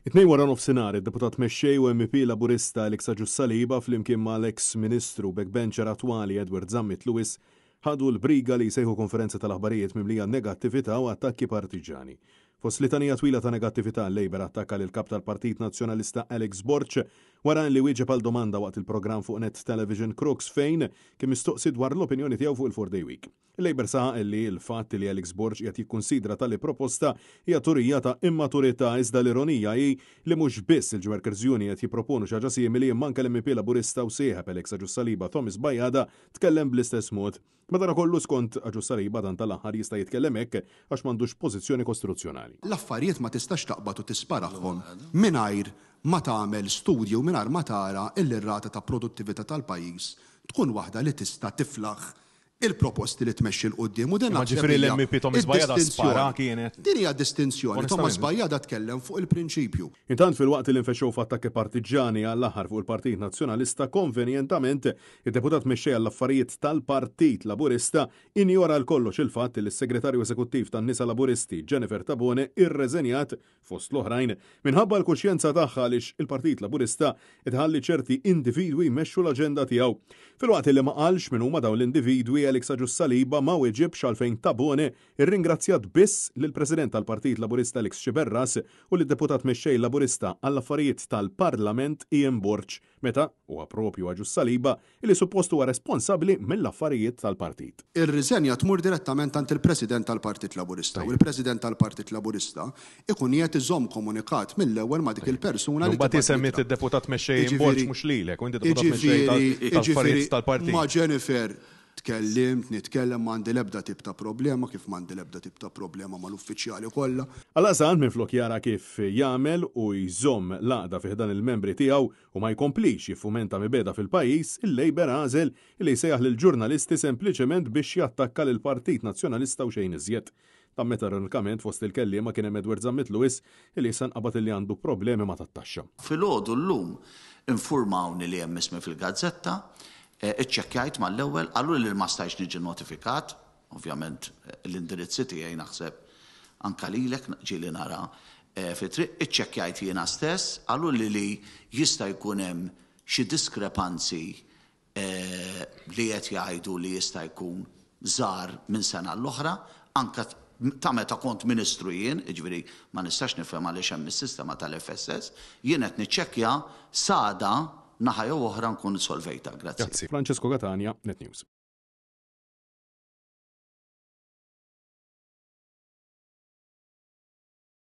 It-Tnejn waranofsinhar, id-Deputat Mexxej u MEP Laburista Alex Agius Saliba flimkien mal-eks Ministru u backbencher attwali Edward Zammit Lewis ħadu l-briga li jsejħu konferenza tal-aħbarijiet mimlija negattività u attakki partiġġani. Fost litanija twila ta' negattività l-Labour attakka lill-Kap tal-Partit Nazzjonalista Alex Borg wara li wieġeb għal domanda waqt il-programm fuq Net Television Crooks fejn kien mistoqsi dwar l-opinjoni tiegħu fuq il-Four Day Week. Il-Labour saħaq li l-fatt li Alex Borg qiegħed jikkunsidra tali proposta hija turija ta' immaturità iżda l-ironija hi li mhux biss il-Workers Union qed jipproponu xi ħaġa simili imma anke l-MEP Laburista u sieħeb Alex Agius Saliba Thomas Bajada tkellem bl-istess mod. Madanakollu skont Agius Saliba dan tal-aħħar jista' jitkellem hekk għax m'għandux pożizzjoni kostituzzjonali. L-affarijiet ma tistax taqbad u tisparahom mingħajr ma tagħmel studji u mingħajr ma tara illi r-rata ta' produttività tal-pajjiż tkun waħda li tista' tiflaħ il-proposti li tmexxi 'l quddiem u din Imma naħseb ġifieri hija l-MEP Thomas Bajada spara id-distinzjoni. kienet? Din hija distinzjoni. Thomas Onestament. Bajada tkellem fuq il-prinċipju. Intant filwaqt li nfexxew f'attakki partiġġani għall-aħħar fuq il-Partit Nazzjonalista, konvenjentament, id-Deputat Mexxej għall-Affarijiet tal-Partit Laburista injora għal kollox il-fatt li s-Segretarju Eżekuttiv tan-Nisa Laburisti, Jennifer Tabone, irreżenjat fost l-oħrajn, minħabba l-kuxjenza tagħha għaliex il-Partit Laburista qed iħalli ċerti individwi jmexxu l-aġenda tiegħu. Filwaqt li ma qalx min huma dawn l-individwi, Alex Agius Saliba ma weġibx għalfejn Tabone rringrazzjat biss lill-President tal-Partit Laburista Alex Sciberras u lid-Deputat Mexxej Laburista għall-Affarijiet tal-Parlament Ian Borg meta huwa propju Agius Saliba li suppost huwa responsabbli mill-affarijiet tal-partit. Ir-riżenja tmur direttament għand il-President tal-Partit Laburista u l-President tal-Partit Laburista ikun qiegħed iżomm komunikat mill-ewwel ma' dik il-persuna li Imbagħad hi tibgħat semmiet l-ittra. id-Deputat Mexxej Ian Borg Jiġifieri, mhux lilek, u inti Deputat Mexxej jiġifieri, tal-affarijiet jiġifieri tal-partit. ma' Jennifer tkellimt, nitkellem, m'għandi l-ebda tip ta' problema, kif m'għandi l-ebda tip ta' problema mal-uffiċjali kollha. Għaldaqstant minflok jara kif jagħmel u jżomm l-għaqda fi ħdan il-membri tiegħu u ma jkomplix jiffumenta mibegħda fil-pajjiż, il-Labour għażel li jsejjaħ lill-ġurnalisti sempliċement biex jattakka lill-Partit Nazzjonalista u xejn iżjed. Dan meta ironikament fost il-kelliema kien hemm Edward Zammit Lewis li issa nqabad li għandu problemi ma' tat-taxxa. Filgħodu llum infurmawni li hemm ismi fil-gazzetta, iċċekkjajt mal-ewwel, qaluli li ma stajtx niġi notifikat, ovvjament l-indirizzi tiegħi naħseb anke lilek ġieli nara fit-triq, iċċekkjajt jiena stess, qaluli li jista' jkun hemm xi diskrepanzi li qed jgħidu li jista' jkun żgħar minn sena għall-oħra, anke ta' meta kont Ministru jien, jiġifieri ma nistax nifhem għaliex hemm is-sistema tal-FSS, jien qed niċċekkja s'għada naħa jew oħra nkun solvejtha. Grazzi. Francesco Catania, Net News.